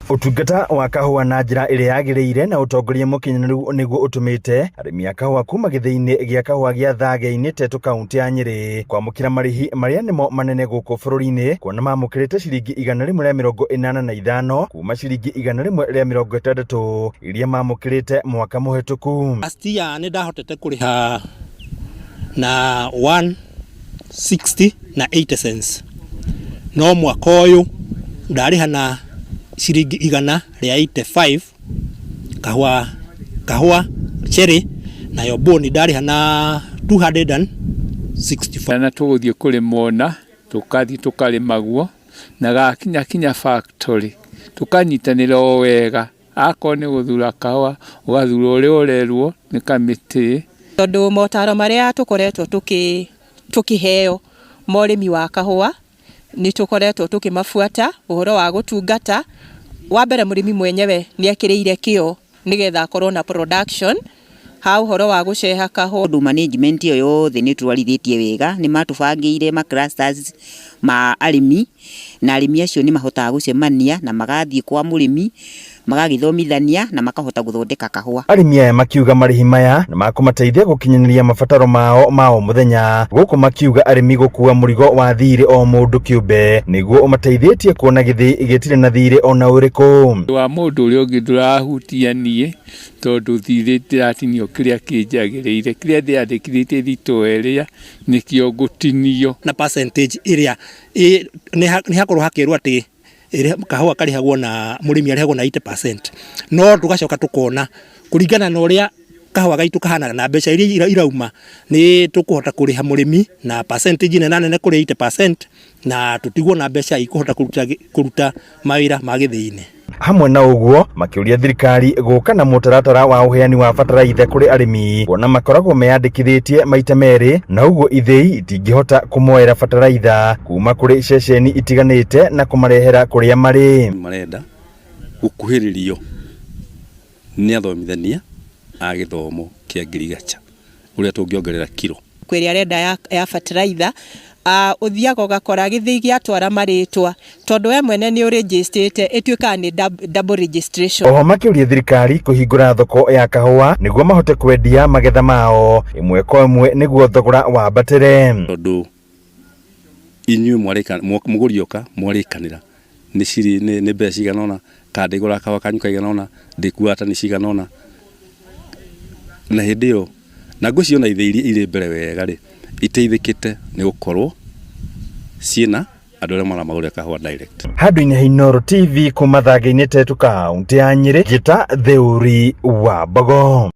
Ũtungata wa kahũa na njĩra ĩrĩa yagĩrĩire na ũtongoria mũkinyanĩru nĩguo ũtũmĩte arĩmi a kahũa kuma gĩthĩi-inĩ gĩa kahũa gĩa Thage-inĩ Tetu kaũntĩ ya Nyĩrĩ kwamũkĩra marĩhi marĩa nĩmo manene gũkũ bũrũri-inĩ kuona mamũkĩrĩte ciringi 185 kuma ciringi 160 iria mamũkĩrĩte mwaka mũhĩtũku. Last year nĩ ndahotete kũrĩha na 160 na 80 cents no mwaka ũyũ ndarĩha na ciringi 185 kahũa kahũa cherry nayo boni ndarĩha na 265. Na tũgũthiĩ kũrĩma ũna tũkathiĩ tũkarĩma guo na gakinya kinya factory tũkanyitanĩra o wega akorwo nĩ gũthura kahũa ũgathura ũrĩa ũrerwo nĩ kamĩtĩ. Tondũ motaro marĩa tũkoretwo tũkĩheo ma ũrĩmi wa kahũa nĩ tũkoretwo tũkĩmabuata. Ũhoro wa gũtungata wa mbere, mũrĩmi mwenyewe nĩ ekĩrĩire kĩo nĩgetha akorwo na production ha ũhoro wa gũceha kahũa. Tondũ management ĩyo yothe nĩ twarithĩtie wega, nĩ matũbangĩire ma clusters ma arĩmi, na arĩmi acio nĩ mahotaga gũcemania na magathiĩ kwa mũrĩmi magagĩthomithania na makahota gũthondeka kahũa. Arĩmi aya makiuga marĩhi maya nĩ makũmateithia gũkinyanĩria mabataro mao ma o mũthenya, gũkũ makiuga arĩmi gũkua mũrigo wa thirĩ o mũndũ kĩũmbe nĩguo ũmateithĩtie kuona gĩthĩi gĩtirĩ na thirĩ ona ũrĩkũ. Wa mũndũ ũrĩa ũngĩ ndũrahutia niĩ tondũ thirĩ ndĩratinio kĩrĩa kĩnjagĩrĩire, kĩrĩa ndĩandĩkithĩtie thitoo ĩrĩa nĩkĩo ngũtinio. Na percentage ĩrĩa nĩ hakorwo hakĩrwo atĩ kahũa karĩhagwo na mũrĩmi arĩhagwo na 80%, no tũgacoka tũkona kũringana na ũrĩa kahũa gaitũ kahanaga na mbeca iria irauma nĩ tũkũhota kũrĩha mũrĩmi na percentage nene nene kũrĩ 80% na tũtigwo na mbeca ikũhota kũruta mawĩra ma gĩthĩi-inĩ. Hamwe na ũguo makĩũria thirikari gũka na mũtaratara wa ũheani wa bataraitha kũrĩ arĩmi kuona makoragwo meyandĩkithĩtie maita merĩ na ũguo ithĩi itingĩhota kũmoera bataraitha kuma kũrĩ ceceni itiganĩte na kũmarehera kũrĩa marĩ. Marenda gũkuhĩrĩrio nĩ athomithania a gĩthomo kĩa ngirigacha ũrĩa tũngĩongerera kiro. Kwĩrĩa arenda ya fertilizer, ũthiaga ũgakora gĩthĩi gĩatwara marĩtwa tondũ we mwene nĩ ũrĩnjĩstĩte, ĩtuĩkaga nĩ double registration. Oho makĩũria thirikari kũhingũra thoko ya kahũa nĩguo mahote kwendia magetha mao ĩmwe kwa ĩmwe nĩguo thogora wambatĩre. Tondũ inyuĩ mwarĩka mũgũri oka mwarĩkanĩra nĩ ciri nĩ mbeca cigana ũna kana ndĩgũra kahũa kanyu kaigana ũna ndĩkuaga tani cigana ũna na hĩndĩ ĩyo na ngwĩciria ona ithĩi iria irĩ mbere wega rĩ iteithĩkĩte nĩ gũkorwo ciĩna andũ arĩa maramagũrĩra kahũa direct. Handũ-inĩ ha Inooro TV kuma Thage-inĩ Tetu kaũntĩ ya Nyĩrĩ, Njĩta Theuri wa Mbogo.